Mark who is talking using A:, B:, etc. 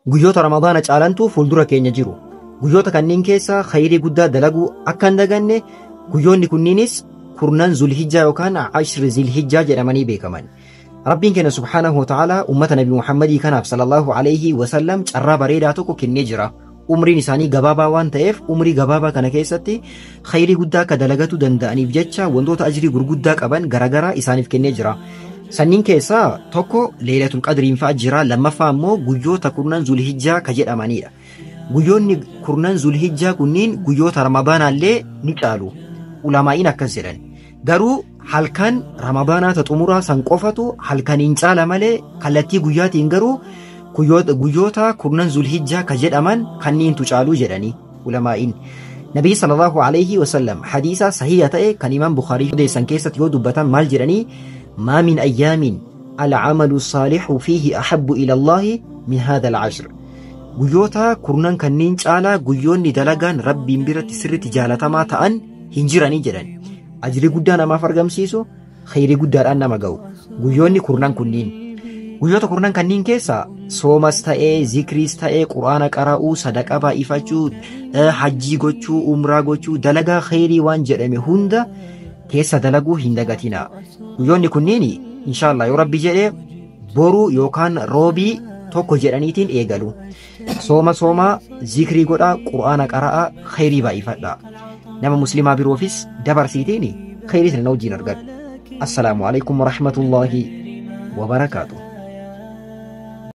A: Guyyoota Ramadaana caalantuu fuuldura keenya jiru. Guyyoota kanneen keessa khayrii guddaa dalaguu akka hin daganne. Guyyoonni kunniinis kurnan Zulhijjaa yookaan Ashri Zilhijjaa jedhamanii beekaman. Rabbiin keenya subhaanahu wa ta'ala ummata Nabi Muhammadii kanaaf sallallahu alayhi wasallam carraa bareedaa tokko kennee jira. Umriin isaanii gabaabaa waan ta'eef, umrii gabaabaa kana keessatti khayrii guddaa akka dalagatu danda'aniif jecha wantoota ajrii gurguddaa qaban garaagaraa isaaniif kennee jira. Sanniin keessaa tokko Leelatul Qadriin fa'a jira, lammaffaa immoo guyyoota kurnan Zulhijjaa ka jedhamanidha. Guyyoonni kurnan Zulhijjaa kunniin guyyoota Ramadaanaallee ni caalu. Ulamaa'iin akkas jedhan. Garuu halkan Ramadaanaa ta xumuraa san qofatu halkaniin caala malee, kallattii guyyaatiin garuu guyyoota kurnan Zulhijjaa ka jedhaman kanniintu caaluu jedhanii ulamaa'iin. Nabii sallallahu alayhi wasallam hadiisa sahiha ta'e kan Imaam Bukhaarii odeessan keessatti yoo dubbatan maal jedhanii? ما من أيام العمل الصالح فيه أحب إلى الله من هذا العشر. Guyyoota kurnan kanneen caalaa guyyoonni dalagaan Rabbiin biratti sirriitti jaalatamaa ta'an hin jiranii jedhan. Ajrii guddaa namaaf argamsiisu, khayrii guddaadhaan nama ga'u. Guyyoonni kurnan kunniin. Guyyoota kurnan kanneen keessa soomas ta'ee, zikriis ta'ee, quraana qara'uu, sadaqaa baay'ifachuu, hajjii gochuu, umraa gochuu, dalagaa khayrii waan jedhame hunda keessa dalaguu hin dagatina. Guyyoonni kunniin inshaallah yoo Rabbi jedhee boruu yookaan roobii tokko jedhaniitiin eegalu. Sooma soomaa, zikrii godhaa, quraana qara'aa, khayrii baay'ifadhaa. Nama muslimaa biroofis dabarsiitiin khayrii sana wajjin argadhu. Assalaamu alaikum warahmatullaahi wabarakaatuh.